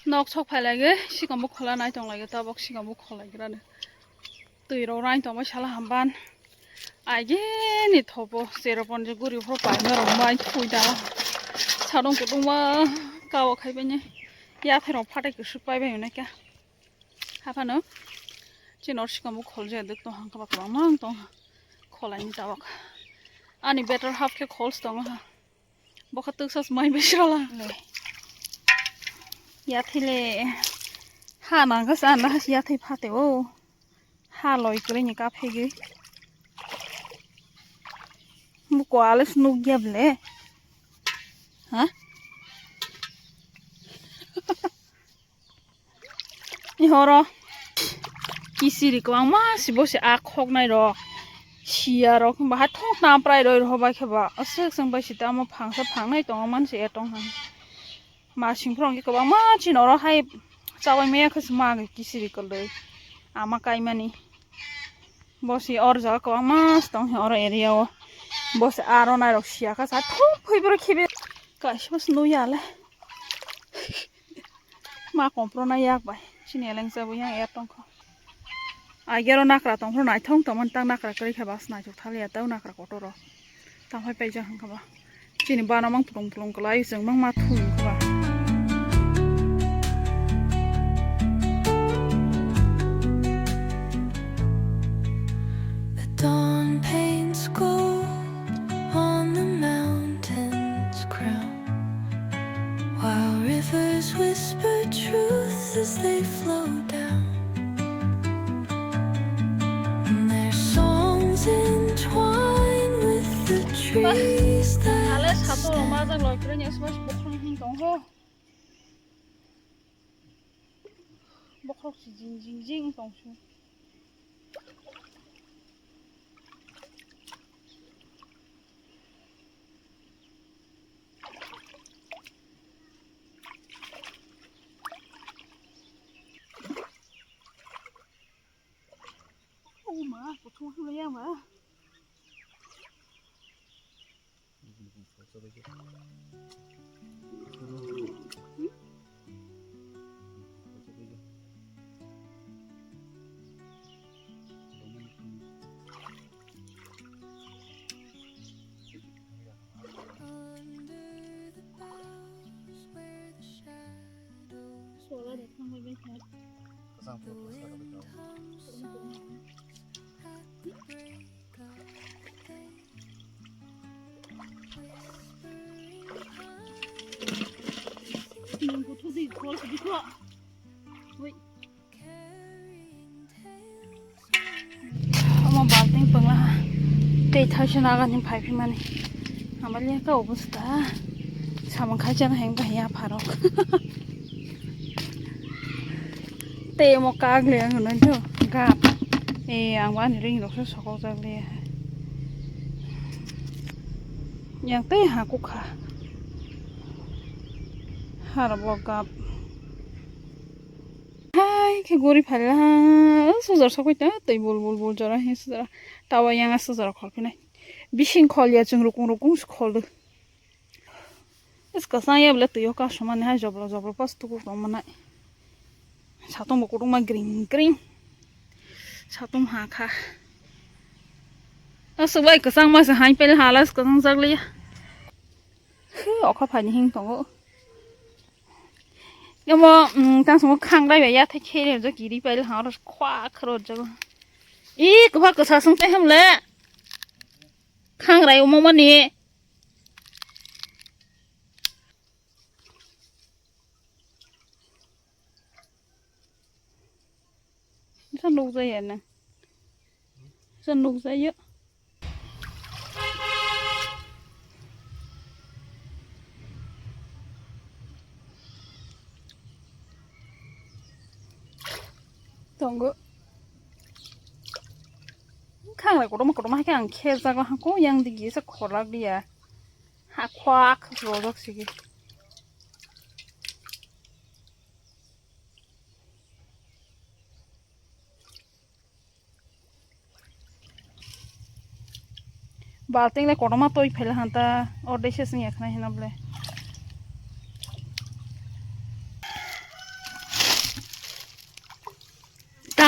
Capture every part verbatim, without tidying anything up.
Nok sok phai lagi, sikam bo khola nai tong lagi, tabok sikam bo khol lagi rani. Twi rok rain tong bai sala hamban. Aigeni thopo, sero pon je guri phro pai norok bai thui da. Sadong kutung ma kawa khai bai ni. Ya thai rok phatai kusuk pai bai na kya. Haphano. Chin or sikam bo khol je duk tong hang kaba kwbang mang tong. Kholai ni tabok. Ani better half khe khol tong ha. Bokha twksa se mai bai srala. Yathai le ha nang kha sa na yathai phate o. Ha loi kwrwi ni kaphegwi. Buko ale se nukya ble. Ha? Ihoro kisiri kwbangma si bo se a khoknai rok. Siya rok bahai thok tam prai roi rw bai khe ba. Aswk chwng bai si tamo phangsa phangnai tongo man se etong han. Ma sing phrong khe kwbangma chini oro hai chabai maya khe se ma kisiri kwlwi. Ama kaimani. Bo se or jaga kwbangma se tong he oro area o. Bo se aro nai rok siya kha sa thok phai boro khibi. Kaisa bo se nui ya le. Ma kompro na yak bai. Chini eleng sa bo yang er tong kho. Agero nakra tong phro naithong tong man tang nakra kwrwi kha bas naithok thali ya tau nakra kotor rok. Tang phai paijak hwn kha ba. Chini bana mang pulung pulung kwlai chwng mang ma thung kha ba. The dawn paints gold on the mountain's crown, while rivers whisper truth as they flow down. And their songs entwine with the trees that Hale satung rok stand. Majak loi kwrwi ni smash bokhorok hwn tong ho. Bokhorok si jing jing jing tong su. Oh ma, kutung hula ya ma. Solar de thang bai bai kha. Nung kuthuk di khol kadi kho. Oi. Omo balting pangla ha. Tei thaisa naga ni phai phimani. Ama le ka obosta. Samung khai chana heng ba ya pharok. Tei omo kak le ang nai tho. Gap. E ang wani ring rok se sokok jak le. Yang tei ha kukha. Har bo gap. Hai khe guri phalila ha, sujar sokoi ta, tei bul bul bul jora he sujar. Tawa yang a sujar khol phinai. Bising khol ya chwng rukung rukung se khol do. Is kwchang ya bwle twi o kasumani hai joblo joblo pas tuku tong manai. Satung bo kutungma gring gring. Satung ha kha. Aswk bai kwchang ma se hai pele hala se kwchang jak liya. Khu okha phani hing tongo. Emo, mm, tang songo khangrai bai yathai khe rw jak kiri pai le hang oro khwa khro jak. I kwpha kwsa sung te hem le. Khangrai omo mani. Sa nukjaya na. Sa nukjaya. Tongo. Khangrai kotorma kotorma hai khe ang khe jago hangko yang digi sa khorak dia. Ha khwak rojak sigi. Balting le kotorma toi phela hanta, ordek se sing yakhnai hina bole.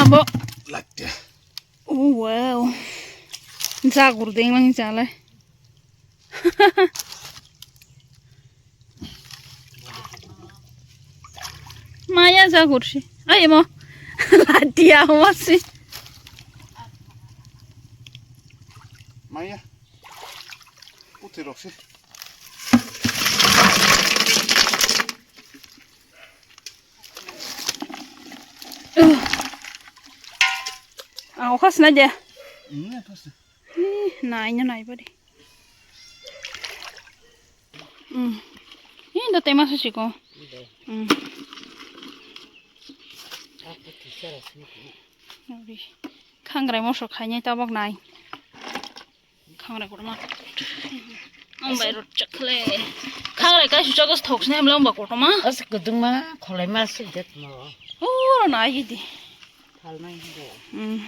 Bo. Lakte. Oh, wow. Jagur deng lang jalai. Maya jagur si. Ay mo. Latia mo si. Maya. Puti rok si. Ang okhas na dia. Ini apa sih? Ih, nai nya nai bari. Hmm. Ini da tema sa siko. Hmm. Khangrai moso khainai tabok nai. Khangrai kotorma. Ang bai rot chakle. Khangrai kai sucha gos thok sne hamle ang ba kotorma. As kudung ma kholai ma sik det mo. Oh, na yi di. Phal mai hindo. Hmm.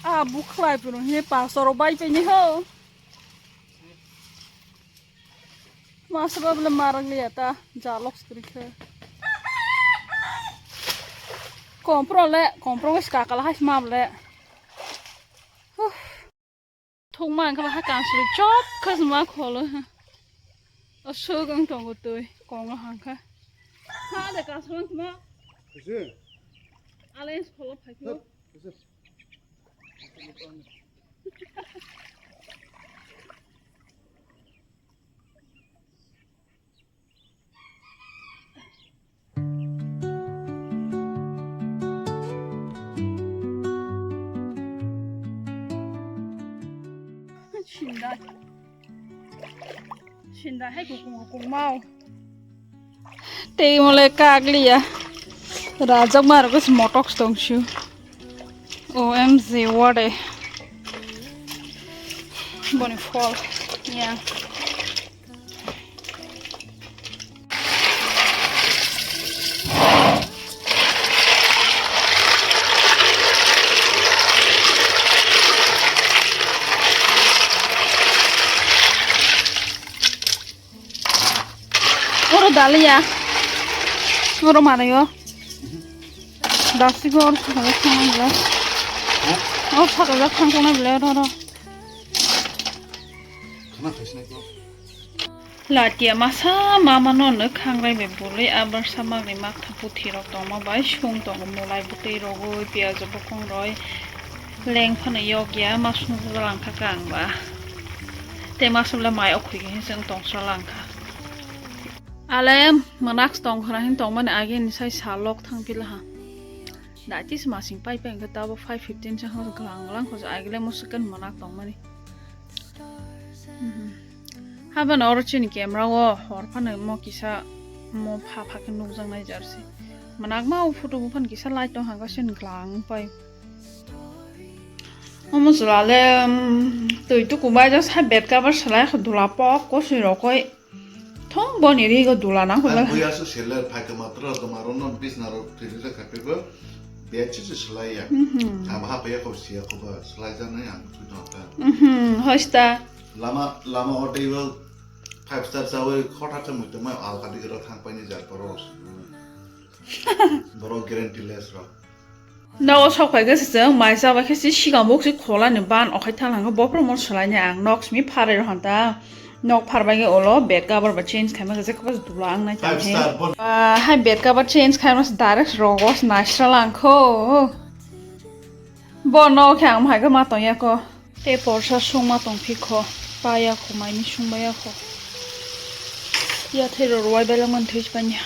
Ah, bukhlai punu he pastor bai pe ni ho. Masra bole marang liya ta jalok skri khe. Kompro le, kompro wis kakala hai ma bole. Huh. Thokma wngkha ba ha kansri chop khe sma kholo ha. Aswk wng tongo twi kongo hangkha. Ha de kansri wngkha ma. Kisa? Alliance kholo phaikho. Kisa? Sinda. Sinda hai kukung kukung mau. Tei mole kaglia. Rajak ma rok motok stong shu. O M G, what a boni phol. Ya. Oro daliya. Oro manayo. Dasigo oro sakajak thangna belai. Oro sakajak thangkokna belai oro, oro. Khana khaisnai ko. Latia masa mama no nw khangrai bai bwlwi abar samagri maktha puthi rok tongma bai sung tongo, mulai bwtwi rogwi, piyaj bokong roi, leng phano yok ya, ma sung langkha kang ba. Tei masa bwlai mai o khwi khe chwng tong sra langkha. Ale mwnak tong khna hin tongmani age ni sai salok thang phi laha. Datis masing pai pai hwnkhe tabo five fifteen se hwn glang glang khoj agile mo second mwnak tongmani. Mhm. Habano oro chini camera o hor phano mo kisa mo pha pha khe nukjaknai jersey. Mwnakma o photo buphano kisa light tong hangkha sen glang pai. Omo chwla le, um, twi tuku bai jak sa bed cover swlai kho dula pok ko swi rokoi. Thong boni ri go dula nang kho. Ang buya su seller phai khe matro toma ro non bisna ro twi twi kha pe bo. Bed chu chu swlai ya. Mhm. Ang ha pe ya ko sia ko ba swlai ja nai ang chu no ta. Mhm, hosta. Lama, lama o table five star chawi khota cha mui tongma alka dige ro thang pai ni jar poro. Borok guarantee less rok. Nogo sok phai khe se chwng mai cha bai khe se sikang bok se khola ni ban okhai thang lang khe bophor mon swlai ni ang nok simi pharai rw hwn ta. Nok phar bai khe ulo bed cover ba change khai ma khe jekma dula ang nai Five tang star khe. Bon. Ah, hai bed cover change khai ma se direct rogo se nai sra lang kho. Bo nok khe ang hai khe ma tong ya kho. Tei porsa songma tong phi kho, pa ya kho, mai ni sung bai ya kho. Yathai ro rwai bai langmani thwi se pai ya.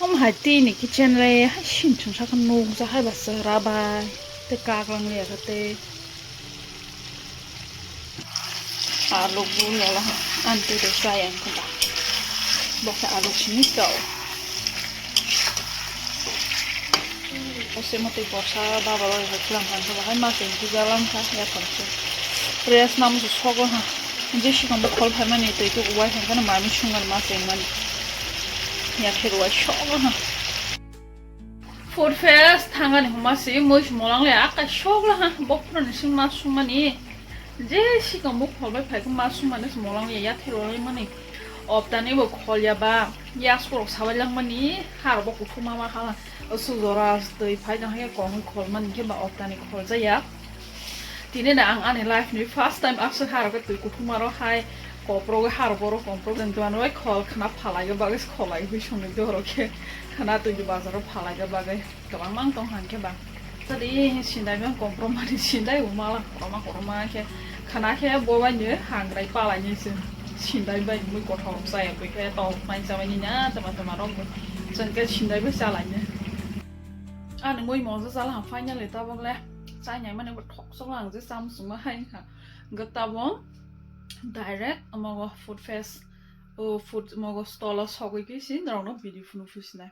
Omo hai twi ni kitchen le hai sin chwng sa khe nuk ja hai ba chwra bai. Tei kak lang le ya khe tei. Alu bu le la an twi de sa yang khe ba. Bo khe alu simi chao. Ose mo twi borsa baba rok hai khwlang kha, hai ma twi kisa lang kha, ya tong se. Rest nam se sogo ha. Je sikang bo khol phai mani twi tu uwai hai khana mami sungan ma twi mani. Ya khe ruwai sogo ha. Food fest thangani huma si moi molang le akai sogla ha. Bok phro ni sing ma sung mani. Je sikang bo khol bai phai khe ma sung mani molang le ya khe ruwai mani. Optani bo khol ya ba, yasko rok sabai langmani, harok bo kuthuma ma hala, sujora twi phai tong hai khe kong khol mani khe ba optani khol jaya. Tini na ang ani life ni first time aswk harok khe twi kuthuma ro hai koprok harok borok komprok jeng duan bai khol khna phalai ga bagwi kholai hui songni dorok khe khna twi bazar ro phalai ga bagwi. Kwbangma wng tong hang khe ba. Tadi sindai bang kompromani sindai umala koroma koroma khe khana khe bo bai ni hangrai palai ni se sindai bai mui kothok chaya bui khe tok mai chamani na tama tama rok bo chwng khe sindai bai chalai ni. Ani mui mojo chala ha finally tabok le chainai mani bo thok sok lang je cham sung ma hai kha. Hwnkhe tabok direct omo food fest o food mogo stall o sogwi khe si norok no video phunu phi sinai.